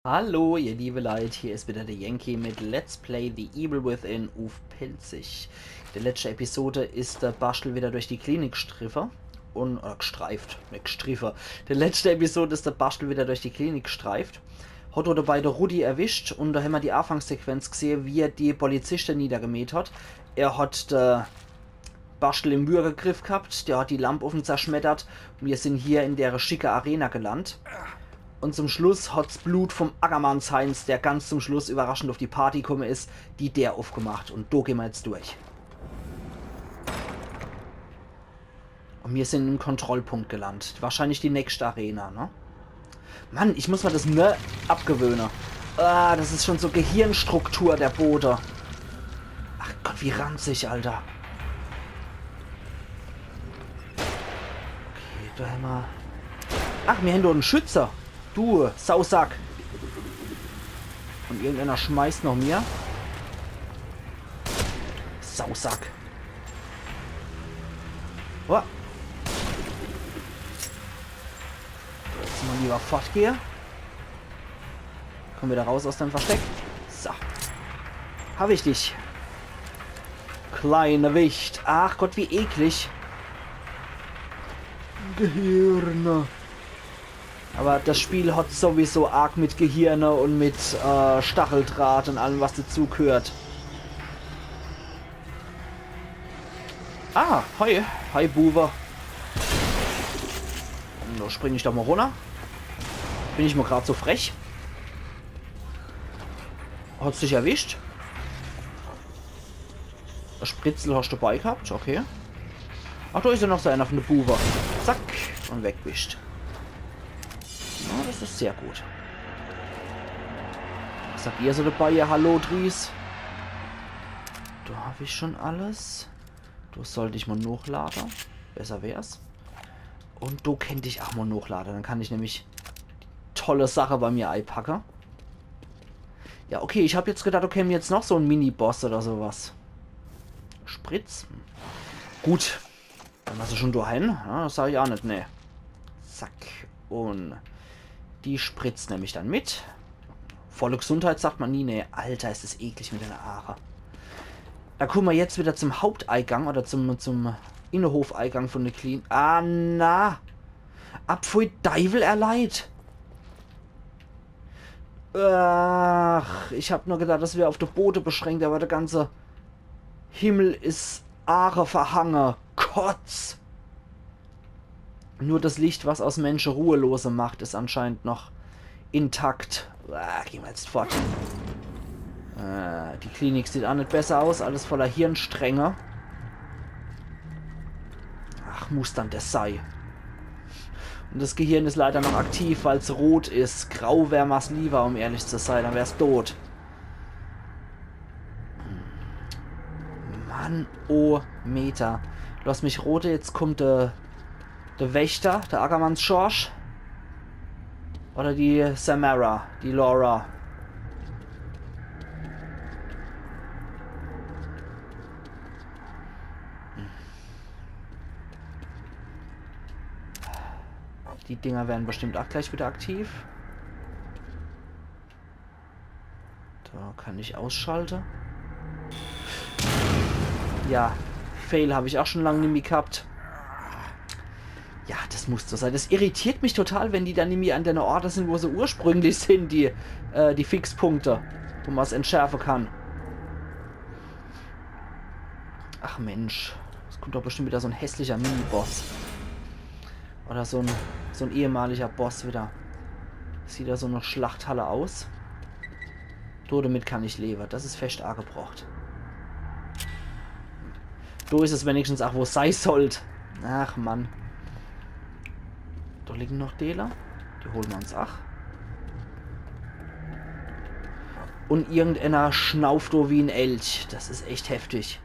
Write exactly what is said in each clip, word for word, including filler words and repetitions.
Hallo, ihr liebe Leit, hier is wieder der Yankee mit Let's Play The Evil Within uff Pälzisch. In der letschte Episode is der Baschtel wieder durch die Klinik striffe un, oder gstreift, net gstriffe. In der letschte Episode is der Baschtel wieder durch die Klinik gstreift. Hat do dabei de Rudi erwischt un do hämmer die Afangssequenz gsehe, wie er die Polizischte niedergemäht hat. Er hat de Baschtel im Würgegriff gehabt, der hat die Lamp uff en zerschmettert un mir sin hier in der schicke Arena gelandt. Un zum Schluss hat's Blut vom Ackermanns Heinz, der ganz zum Schluss überraschend uff die Party kumme is, die Deer uffgemacht. Un do gehn mer jetzt durch. Un mir sin im Kontrollpunkt gelandt. Wahrscheinlich die nächste Arena, ne? Mann, ich muss mer das ne abgewöhne. Ah, das is schon so Gehirnstruktur, der Bode. Ach Gott, wie ranzig, Alter. Okay, do hämmer. Ach, mir hän doch en Schütze. Du Sausack. Un irgendeiner schmeißt noch mir. Sausack. Oh. Jetzt mal lieber fortgehe. Komm wieder raus aus deinem Versteck. So. Hab ich dich. Kleine Wicht. Ach Gott, wie eklig. Gehirne. Aber das Spiel hat sowieso arg mit Gehirne un mit äh, Stacheldraht un allem, was dazugehört. Ah, hi. Hi, Buwe. Do spring ich doch mal runner. Bin ich mal grad so frech. Hat's dich erwischt? Das Spritzel hast du bei gehabt, okay. Ach, do is ja noch so einer von de Buwe. Zack. Un weg bist. Ja, das is sehr gut. Was sagt ihr so dabei, ihr Hallo-Dries? Do hab ich schon alles. Do sollt ich mal nochlade. Besser wär's. Un do kennt ich ach mal nochlade. Dann kann ich nämlich tolle Sache bei mir eipacke. Ja, okay, ich hab jetzt gedacht, okay, jetzt noch so en Mini-Boss oder sowas. Spritz. Gut. Dann war's schon dahin. Ja, das sag ich ach net, ne. Zack. Un die Spritz nemm ich dann mit. Volle Gesundheit sagt man nie, ne. Alter, is das eklig mit den Aache. Da kumme mer jetzt wieder zum Haupteigang oder zum, zum Innenhofeigang von der Klinik. Ah, na. Ab pfui Deiwel, er Leit. Ach, ich hab nur gedacht, das wär auf de Bode beschränkt, aber der ganze Himmel is Aache verhange. Kotz! Nur das Licht, was aus Menschen Ruhelose macht, is anscheinend noch intakt. Ah, gehn mer jetzt fort. Äh, die Klinik sieht ach net besser aus. Alles voller Hirnstränge. Ach, muss dann das sei. Un das Gehirn is leider noch aktiv, weil's rot is. Grau wär mer's liewer, um ehrlich zu sei. Dann wär's tot. Mann, oh Meter. Lass mich rote, jetzt kommt der, der Wächter, der Ackermanns Schorsch. Oder die Samara, die Laura. Die Dinger werden bestimmt ach gleich wieder aktiv. Do kann ich ausschalte. Ja, Fail hab ich ach schon lang nimmi gehabt. Ja, das muss so sei. Das irritiert mich total, wenn die dann nimmi an de Orte sin, wo se ursprünglich sin, die, äh, die Fixpunkte, wo mer's entschärfe kann. Ach Mensch, es kommt doch bestimmt wieder so en hässlicher Miniboss. Oder so en, so en ehemaliger Boss wieder. Sieht do so ne Schlachthalle aus. Do, damit kann ich lewe. Das is fescht agebrocht. Do is es wenigstens ach, wo's sei sollt. Ach Mann. Do liegen noch Deeler. Die hole mer uns ach. Un irgendeiner schnauft do wie en Elch. Das is echt heftig.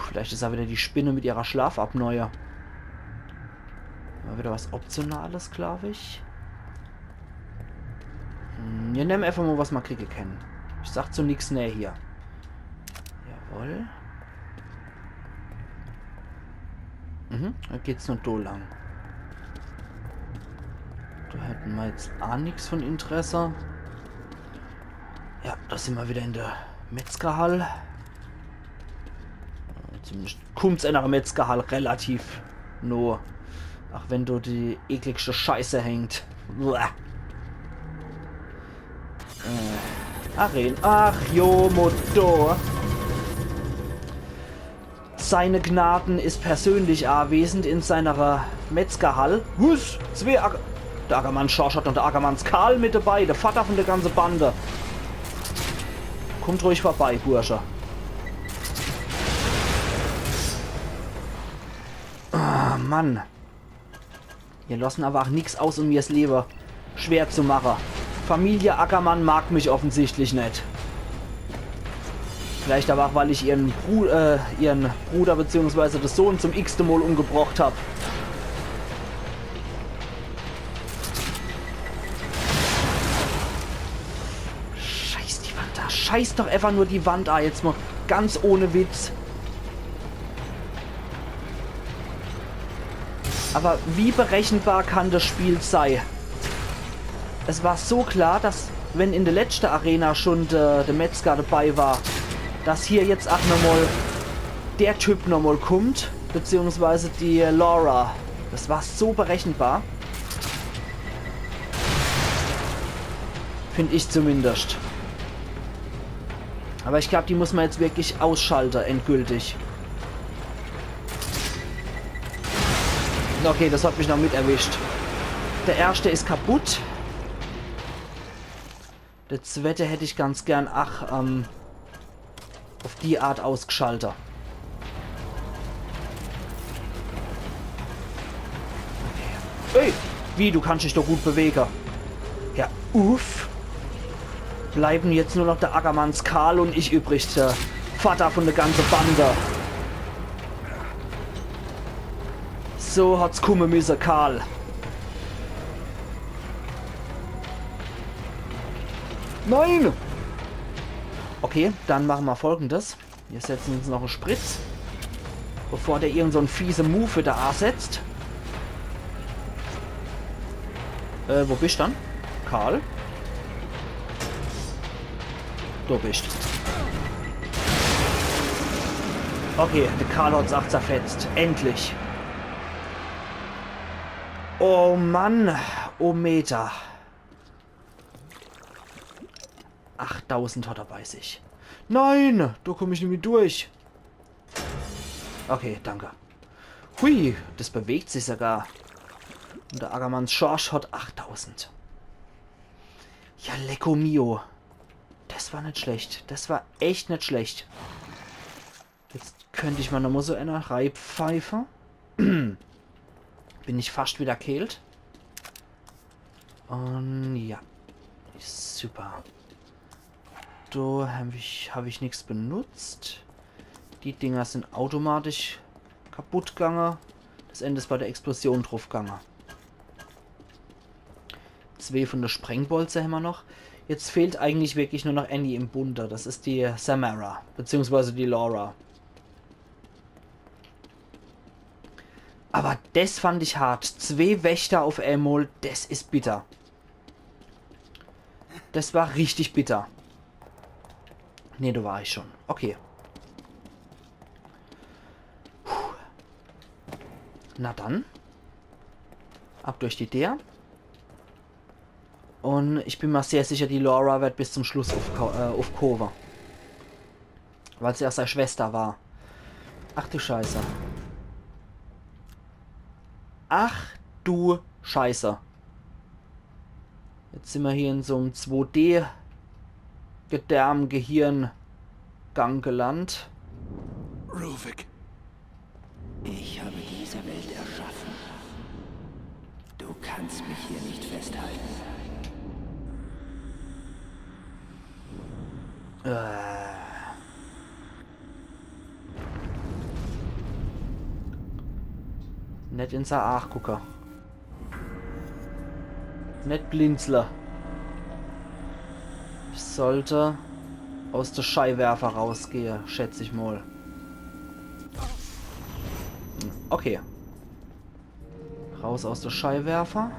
Vielleicht is ach wieder die Spinne mit ihrer Schlafapnoe. Immer wieder was Optionales, glaub ich. Hm, mir nemme einfach mal, was mer kriege kenne. Ich sag zu nix nee hier. Jawohl. Mhm, do geht's nur do lang. Do hat Hämmer jetzt aa nix von Interesse. Ja, do simmer wieder in de Metzgerhall. Zumindest kummt's in de Metzgerhall relativ no. Ach wenn do die ekligste Scheiße hängt. Uah. Äh, Aren. Ach jo, Mutter. Seine Gnaden is persönlich anwesend in seiner Metzgerhall. Huss, zwee Acker. De Ackermann Schorsch hot noch de Ackermanns Karl mit dabei, de Vatter von de ganze Bande. Kommt ruhig vorbei, Bursche. Ah, Mann. Mir lossen awwer ach nix aus, um mir's Lewe schwer zu mache. Familie Ackermann mag mich offensichtlich net. Vielleicht awwer ach, weil ich ihren, Bru äh, ihren Bruder beziehungsweise de Sohn zum x-te Mol umgebrocht hab. Scheiß die Wand a. Scheiß doch einfach nur die Wand a. Jetzt mol ganz ohne Witz. Awwer wie berechenbar kann des Spiel sei? Es war so klar, dass, wenn in de letschte Arena schun de, de Metzger dabei war, dass hier jetzt ach nochmol der Typ nochmol kummt, beziehungsweise die Laura. Des war so berechenbar. Find ich zumindest. Awwer ich glaab, die muss mer jetzt wirklich ausschalte, endgültig. Okay, des hot mich noch mit erwischt. De erschte is kaputt. De zwette hätt ich ganz gern, ach, ähm, uff die Art ausgschalte. Ey, wie, du kannst dich doch gut bewege. Ja, uff. Bleiwen jetzt nur noch de Ackermanns Karl un ich übrig, de Vatter von de ganze Bande. So hot's kumme misse, Karl. Nein! Okay, dann mache mer Folgendes. Mir setzen uns noch en Spritz. Bevor der irgend so en fiese Move wieder asetzt. Äh, wo bist dann? Karl? Du bist. Okay, de Karl hot's ach zerfetzt. Endlich. Oh Mann. Oh Meter. Achttausend hot er bei sich. Nein, do komm ich nimmi durch. Okay, danke. Hui, des bewegt sich sogar. Un de Ackermanns Schorsch hot achttausend. Ja, lecko mio. Des war net schlecht. Des war echt net schlecht. Jetzt könnt ich mer nochmol so ener reipfeife. Bin ich fascht wieder kehlt. Un ja. Super. Do hab ich, hab ich nix benutzt. Die Dinger sin automatisch kaputt gange. Des End is bei de Explosion druff gange. Zwee von de Sprengbolze hämmer noch. Jetzt fehlt eigentlich wirklich nur noch ääni im Bunde. Des is die Samara, beziehungsweise die Laura. Awwer des fand ich hart. Zwee Wächter uff emol, des is bitter. Des war richtig bitter. Nee, do war ich schun. Okay. Puh. Na dann. Ab durch die Deer. Un ich bin mer sehr sicher, die Laura werd bis zum Schluss uffko-, äh, uffkowe. Weil se jo sei Schwester war. Ach du Scheiße. Ach du Scheiße. Jetzt simmer hier in so'm zwo D Gedärm-Gehirn-Gang gelandt. Ruvik. Ich habe diese Welt erschaffen. Du kannst mich hier nicht festhalten. Äh. Net in sei Aach gucke. Net blinzle. Ich sollt aus de Scheiwerfer rausgehe, schätz ich mol. Okay. Raus aus de Scheiwerfer.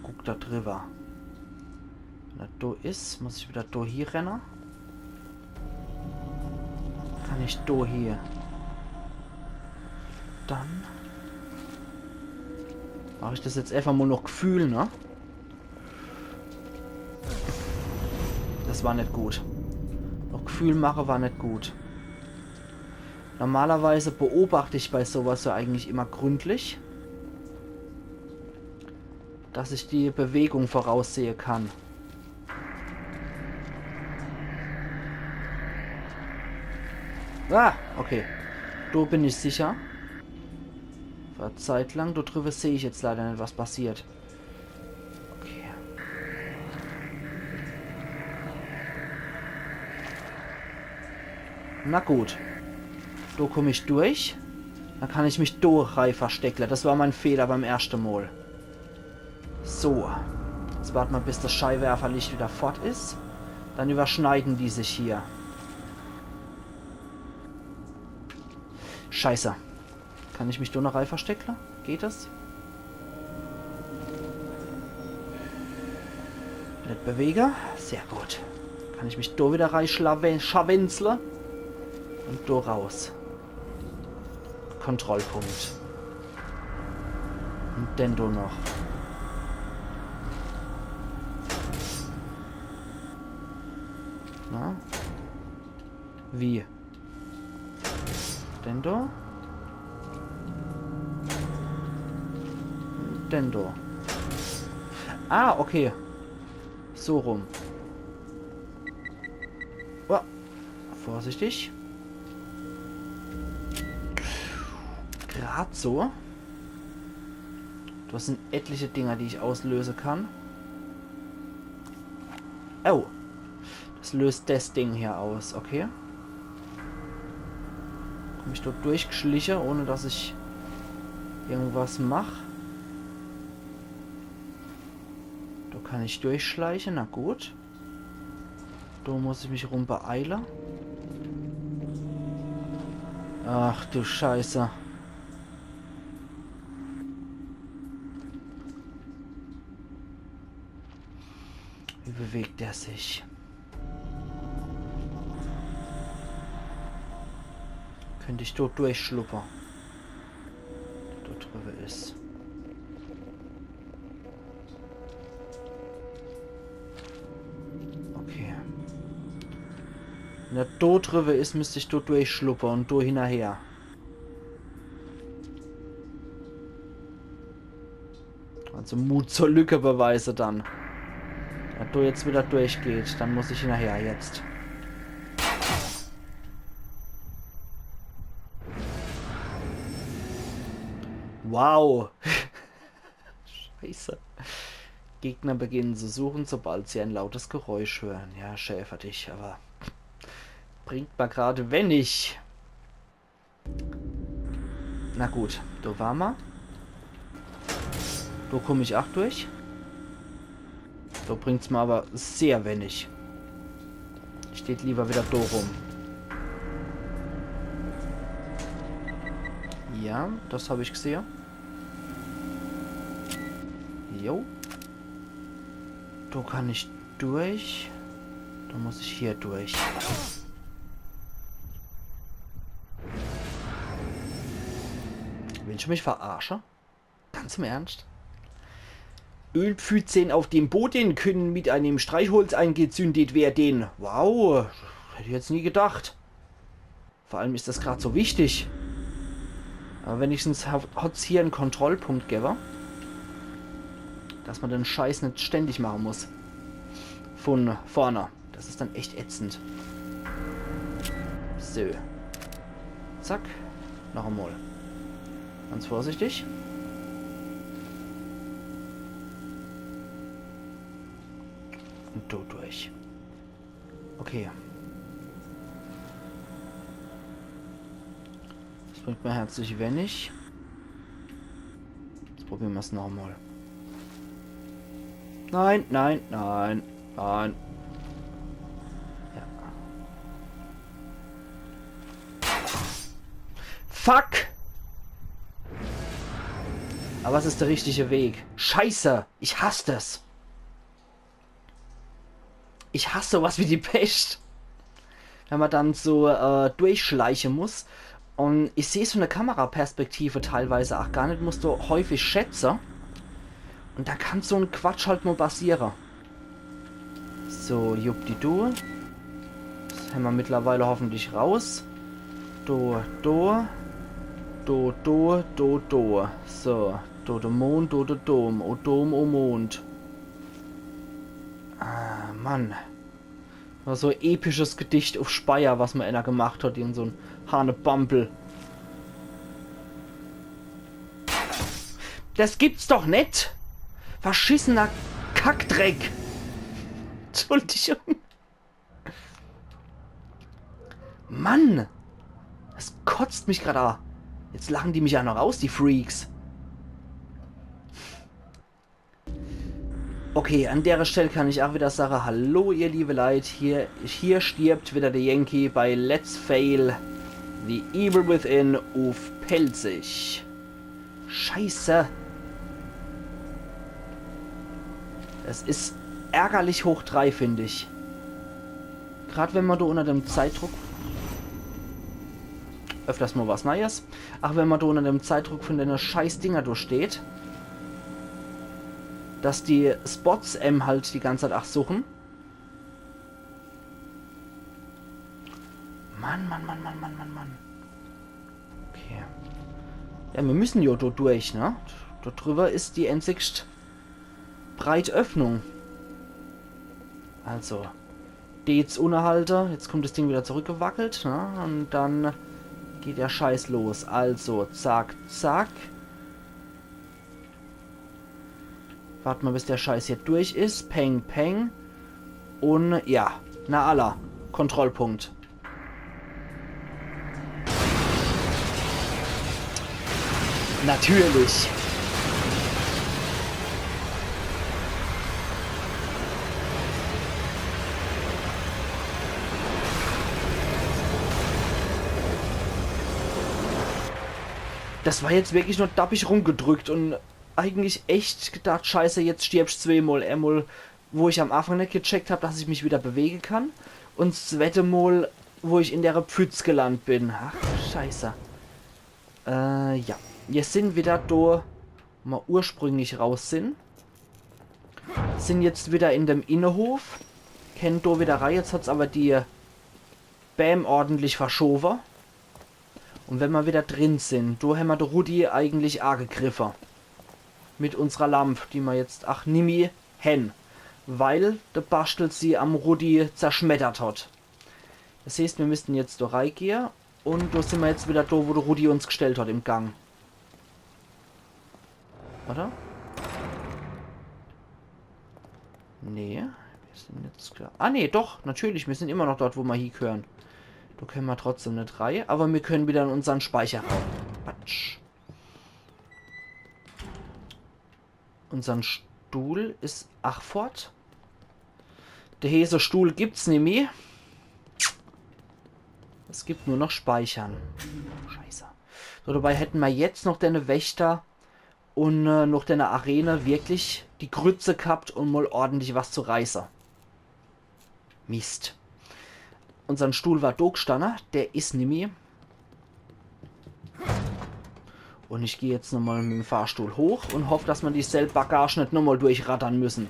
Guck do driwwer. Wenn er do is, muss ich widder do hie renne. Kann ich do hie. Dann mach ich des jetzt äfach mol noch Gfühl, ne? Des war net gut. Noch Gfühl mache war net gut. Normalerweis beobacht ich bei so was jo eigentlich immer gründlich, dass ich die Bewegung voraussehe kann. Ah, okay. Do bin ich sicher. War Zeit lang. Do driwwe seh ich jetzt leider net, was passiert. Okay. Na gut. Do komm ich durch. Dann kann ich mich do rei versteckle. Des war mein Fehler beim erschte Mol. So. Jetzt wart mer, bis des Scheiwerferlicht widder fort is. Dann iwwerschneide die sich hier. Scheiße. Kann ich mich do noch rei versteckle? Geht des? Net bewege. Sehr gut. Kann ich mich do widder rei schlawe-, scharwenzle? Un do raus. Kontrollpunkt. Un dann do noch. Na? Wie? Dann do? Dann do. Ah, okay. So rum. Oh, vorsichtig. Grad so. Do sin etliche Dinger, die ich auslöse kann. Oh. Des löst des Ding hier aus, okay. Komm ich do durchgeschliche, ohne dass ich irgendwas mach? Do kann ich durchschleiche, na gut. Do muss ich mich rum beeile. Ach du Scheiße. Wie bewegt der sich? Könnt ich do durchschluppe? Do driwwe is. Okay. Wenn er do driwwe is, müsst ich do durchschluppe un do hinnerher. Also Mut zur Lücke beweise dann. Wenn er do jetzt widder durchgeht, dann muss ich hinnerher jetzt. Wow. Scheiße. Gegner beginnen zu suchen, sobald sie ein lautes Geräusch hören. Ja, schää für dich, awwer bringt mer grad wenig. Na gut, do war mer. Do komm ich ach durch. Do bringt's mer awwer sehr wenig. Ich tät liewer widder do rum. Ja, des hab ich gesehe. Jo. Do kann ich durch. Do muss ich hier durch. Willscht du mich verarsche? Ganz im Ernst? Ölpfützen auf dem Boden können mit einem Streichholz angezündet werden. Wow, hätt ich jetzt nie gedacht. Vor allem is des grad so wichtig. Awwer wenigstens ha-, hat's hier en Kontrollpunkt gewwe. Dass mer den Scheiß net ständig mache muss. Vun vorne. Des is dann echt ätzend. So. Zack. Noch emol. Ganz vorsichtig. Un do durch. Okay. Des bringt mer herzlich wenig. Jetzt probiere mer's noch emol. Nein, nein, nein, nein. Ja. Fuck! Aber es is der richtige Weg. Scheiße, ich hass das. Ich hass sowas wie die Pest. Wenn man dann so, äh, durchschleiche muss. Und ich seh's von der Kameraperspektive teilweise auch gar net, muss do häufig schätze. Und da kann so en Quatsch halt nur passiere. So, juppdidu. Das hämmer mittlerweile hoffentlich raus. Do, do. Do, do, do, do. So, do de Mond, do de Dom. O Dom, o Mond. Ah, Mann. War so e episches Gedicht uff Speyer, was mer einer gemacht hat, irgend so en Hanebambel. Das gibt's doch net! Verschissener Kackdreck! Entschuldigung. Mann! Das kotzt mich grad a. Jetzt lachen die mich a noch aus, die Freaks. Okay, an dere Stell kann ich auch wieder sage, hallo ihr liebe Leit, hier, hier stirbt wieder der Yankee bei Let's Fail The Evil Within uff Pälzisch. Scheiße. Es is ärgerlich hoch drei, find ich. Grad wenn man do unter dem Zeitdruck öfters mal was Neues. Ach, wenn man do unter dem Zeitdruck von dene scheiß Dinger do steht, dass die Spots em halt die ganze Zeit ach suchen. Mann, Mann, Mann, Mann, Mann, Mann, Mann. Okay. Ja, wir müssen jo do durch, ne? Do drüber is die einzigst breit Öffnung. Also, D jetzt unnerhalte. Jetzt kommt das Ding wieder zurückgewackelt, ne? Und dann geht der Scheiß los. Also, zack, zack. Wart mal, bis der Scheiß hier durch is. Peng, peng. Und ja, na alla. Kontrollpunkt. Natürlich. Das war jetzt wirklich nur dappig rumgedrückt und eigentlich echt gedacht, Scheiße, jetzt stirbst zweimal. Emol, wo ich am Anfang net gecheckt hab, dass ich mich wieder bewege kann. Und s zwette Mol, wo ich in der Pfütz gelandt bin. Ach, Scheiße. Äh, ja. Wir sind wieder do, wo wir ursprünglich raus sind. Sind jetzt wieder in dem Innehof. Kennen do wieder rei. Jetzt hat's aber die Bäm ordentlich verschowe. Und wenn mer wieder drin sin, do hämmer de Rudi eigentlich agegriffe. Mit unserer Lamp, die mer jetzt ach nimmi hen, weil de Baschtel sie am Rudi zerschmettert hat. Das heeßt, mir müssten jetzt do reigehe und do sin mer jetzt wieder do, wo de Rudi uns gestellt hat im Gang. Oder? Nee, wir sind jetzt klar. Ah, nee, doch, natürlich, wir sind immer noch dort, wo wir hiegehören. Do können wir trotzdem net rei, aber wir können wieder in unseren Speicherraum. Patsch. Unsern Stuhl is ach fort. De heeße Stuhl gibt's nimmi. Es gibt nur noch Speichern. Scheiße. So, dabei hätten wir jetzt noch dene Wächter und, äh, noch dene Arena wirklich die Grütze gehabt und mal ordentlich was zu reiße. Mist. Unsern Stuhl war do gestanne, der is nimmi. Und ich geh jetzt nochmal mit dem Fahrstuhl hoch und hoff, dass mer dieselb Bagage net nochmal durchrattern müssen.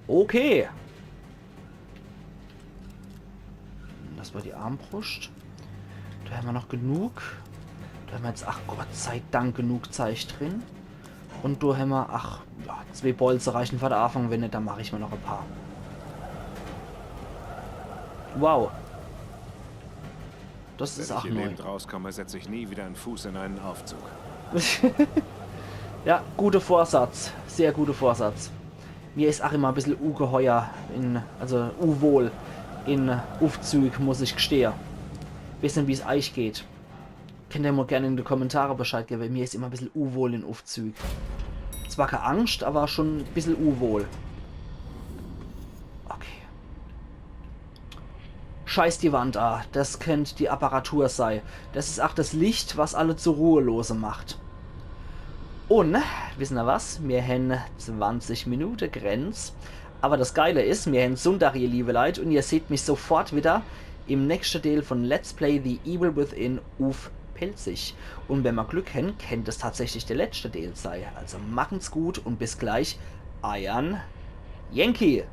Okay. Das war die Armbrust. Do hämmer noch genug. Do hämmer jetzt, ach Gott sei Dank, genug Zeich drin. Und do hämmer, ach, ja, zwee Bolze reichen für de Anfang, wenn net, dann mach ich mir noch e paar. Wow. Das is ach neu. Wenn ich hier lebend rauskomme, setze ich nie wieder einen Fuß in einen Aufzug. Ja, guter Vorsatz. Sehr guter Vorsatz. Mir is ach immer e bissel ugeheuer in, also uwohl in Uffzüg, muss ich gestehe. Wissen, wie's eich geht. Könnt ihr mal gerne in die Kommentare Bescheid geben, mir is immer e bissel uwohl in Uffzüg. Zwar keine Angst, aber schon e bissel uwohl. Okay. Scheiß die Wand a, das könnt die Apparatur sei. Das is ach das Licht, was alle zu Ruhelose macht. Un, wissener was? Mir hän zwanzig Minute Grenz. Awwer das Geile is, mir hän Sunndag, ihr liewe Leit, un ihr seht mich sofort widder im nächschte Deel von Let's Play The Evil Within uff Pälzisch. Un wenn mer Glück hän, kennt es tatsächlich de letschte Deel sei. Also machen's gut un bis gleich, eiern Yankee.